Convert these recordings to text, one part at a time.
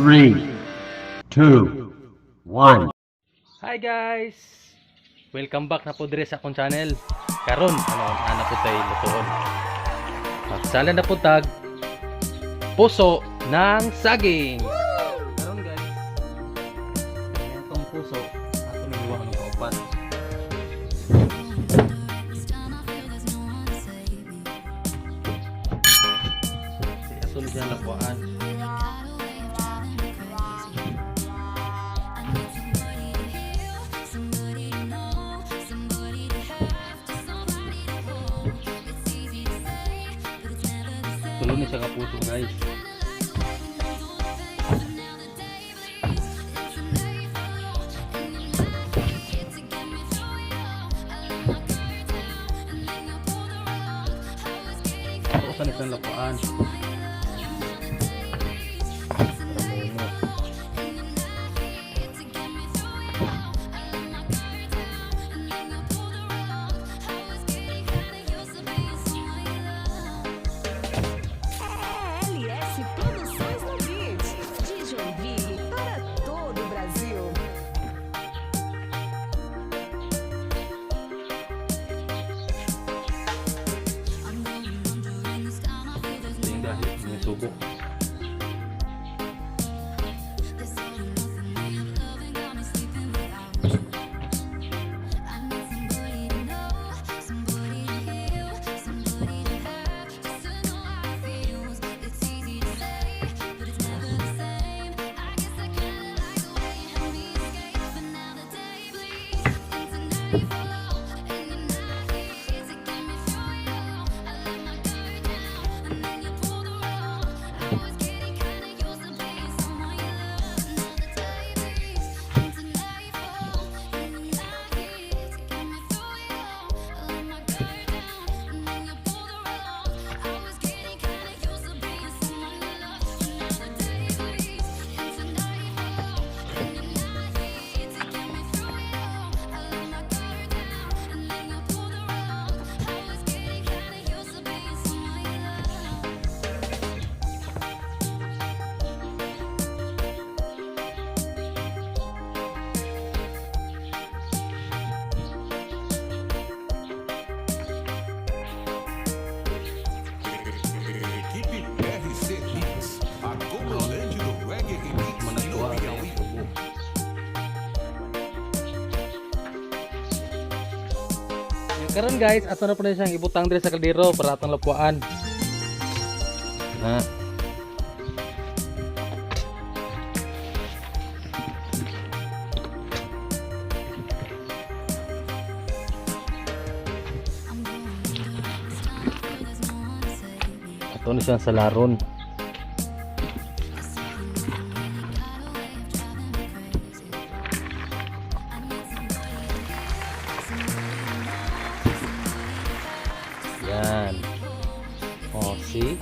Three, two, one. Hi guys! Welcome back na po dire sa akong channel. Karon, ano ana po tay lutuon. Magsala na po tag puso ng saging. Karon guys, itong puso ato nang iwa ng kaupat. Ato ni siya lapuan. Tulo ni siya ka puso, guys. Ako sa nisang lapuan. Para mumo. LS Produções no Beat, de Joinville para todo o Brasil. Ito yung dahil may subo. Equipe RC Mix, a comandante do Reggae Remix no Managkuha na yung Piauí. Subo. Yung karon guys, ato na po na siyang ibutang dire sa kaldero para atong lapuan. Na. Ato na siyang salaron. Yan. Oh, see?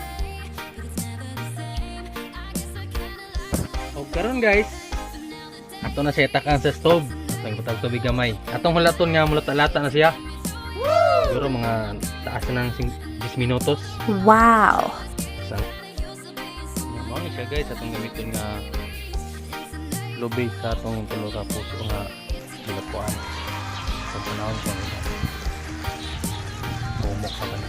O karon guys, ato na siya itakan sa stove. Atong butag tubig gamay. Atong hulaton nga mulata-lata na siya. Siguro mga taas na ng 10 minutos. Wow! Sa mao ni siya guys, atong gamiton nga lubi sa atong tulo ka puso nga gilapuan. Sa panahon ko nila. Pumok ka ba na?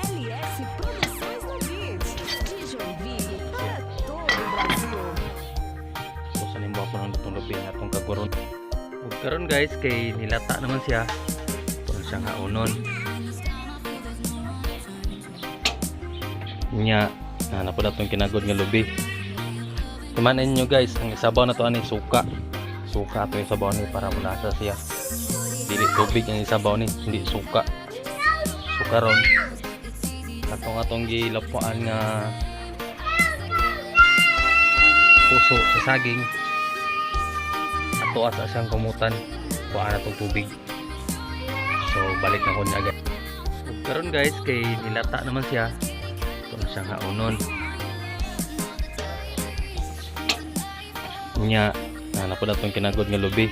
LS Produções no Beat, de Joinville para todo o Brasil. So sa nimbo ako ng lutong lubi nga atong kaguron. Ug karon guys kay nilata naman siya. Ito siya nga unon. Nya na napud atong kinagod nga lubi. Tumanin nyo guys, ang isabaw na to ani suka. Suka ato isabaw ni para mulasa siya. Dili tubig ang isabaw ni, hindi suka. Suka ron. Atong atong gilapuan nga puso sa saging, ato asa siyang kumutan, kuha na tong tubig. So balik na ko niya guys. Ug karon guys kay nilata naman siya, ito na siyang haunon. Nya na napud atong kinagod nga lubi.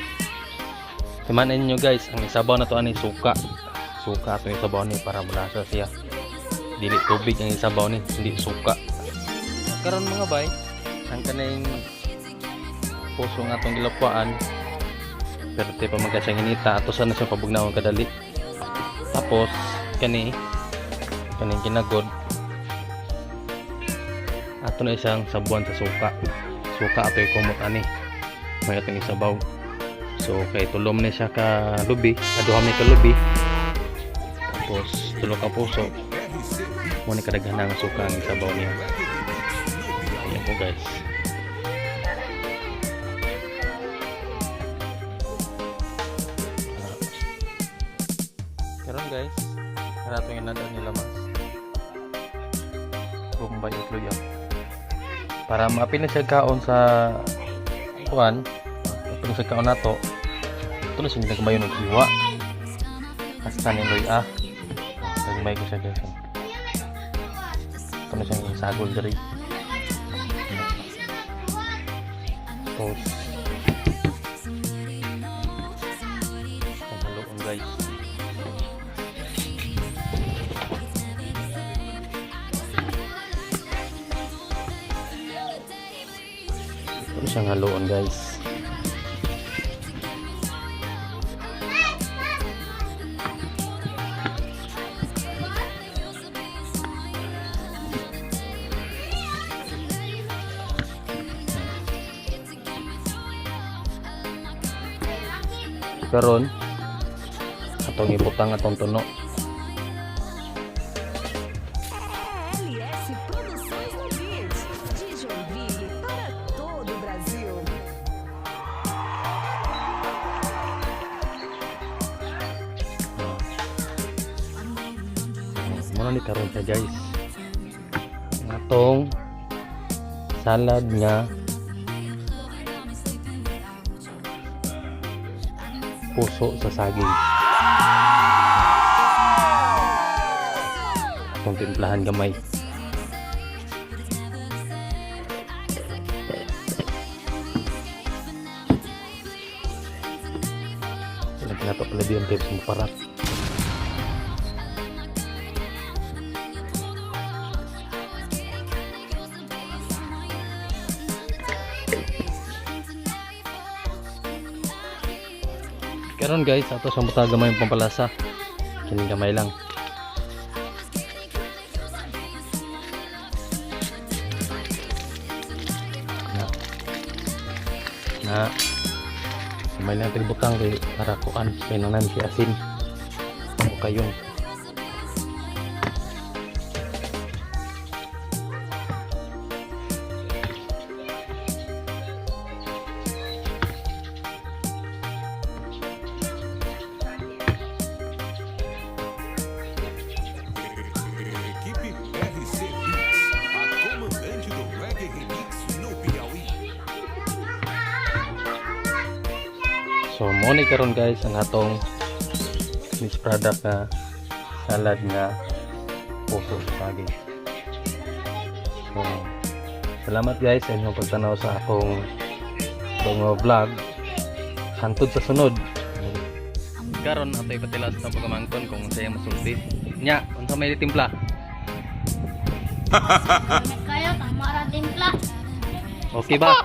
Timanin nyo guys, ang isabaw na to ani suka. Suka ato isabaw ni para mulasa siya. Dili tubig ang isabaw ni, hindi suka. Karon mga bay, ang kaning puso nga atong gilapwaan pero pa man siyang hinita ato sana siyang pabugnaon kadali. Tapos kani kaning kinagod ato na isang sabuan sa suka. Suka ato ikumot ani may atong isabaw. So kay tulom ni siya ka lubi, aduha mi ka lubi. Tapos tulo ka puso mo ni kadaghan nga suka ang isabaw niya. Ayan po guys. Karon guys, para itong inadaan nila mas Bombay ug luya. Para maapil na siya kaon sa kuan, maapil na siya kaon nato. Ito na siya ginagmayon og hiwa. Hasta ni luya. Gagmay ko siya guys. Ito na siyang isagol diri. Tapos ang haluon guys. Ito siyang haluon guys. Karon atong ibutang atong tuno. LS Produções no Beat. De Joinville para todo o Brasil. Muna ni karon siya guys. Ang atong salad nga puso sa saging. Atong timplahan gamay. Lagyan nato pala diyan tips mo parat. Karon guys, ato sa buta gamay yung pampalasa. Kining gamay lang. Na. Na. Gamay lang itong butang kay para kuan kay nanan si asin. O kayong. Equipe RC Beats, a comandante do Reggae Remix no Piauí. So mo ni karon guys ang atong finished product na salad nga puso sa saging. So salamat guys sa inyong pagtanaw sa akong mga vlog. Hantod sa sunod. Karon atoy patilas sa pagkamangkon kung unsay ang masulti. Nya, unsa may timpla? Kayo, tama ra timpla. Okay ba?